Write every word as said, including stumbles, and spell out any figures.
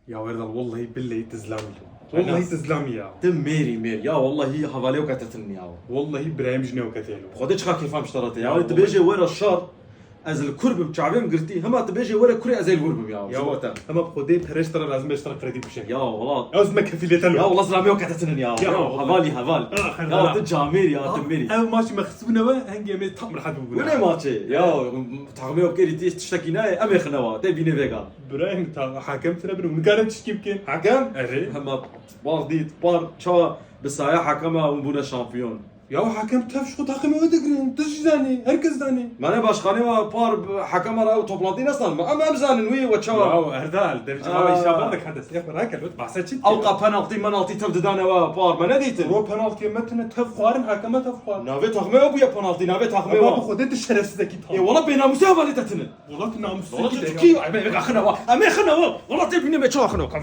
Ya Werdal, wallahî billehî tu zilamî lo. Wallahî tu zilamî ya. Tu mêrî mêr. Ya wallahî hevalê weke te tinin ya. Wallahî birayê min jî ne weke te lo. Xwedê çiqa kêfa min ji te re tê. Ya tu bêjê were şar. Ez li kur bim, çavê min girtî. Hema tu bêjê were kurê ez ê li wir bim ya. Ya wate. Hema bi Xwedê pere ji te re lazim e, ji te re kredî bikişe. Ya wala. Ya ez me kefîlê te lo. Ya wala zilamê weke te tinin ya. Ya hevalî heval. Ya tu camêrî ya, tu mêrî. Ev maçî me xistibûne we, hengê em ê tam rehet bibûne. Wine maçê. Ya taxmê wekê tiştekî nayê, em ê xine wa. Tê bînê vêga. Birayê min ta hakem tire bin, hûn nikarin tişkî bikin. Hakem? Erê. Hema par dît, par ça bi saya hakema hûn bûne şampiyon. Ya hakem tev ji xwe taqîmê we digirin, tu jî zanî, herkes zanî. Me ne başkanê we par hakema re ew toplantî nesan me. Em em zanin wî we çawa. Ya Erdal, dev çawa işe bak hadi. Ya bırak el, bahse çi? Ew qa penaltî menaltî tev didane we par, me nedîtin. Ro penaltî me tine tev xwarin, hakeme tev xwarin. Navê taxmê we bûye penaltî, navê taxmê we. Ama bu xwedê tu şerefsizekî tam. E wala bênamusê hevalê te tine. Wala tu namuslî. Wala tu çikî, em ê xine wa. Em ê xine wa. Wala tê bînê me çawa xine wa.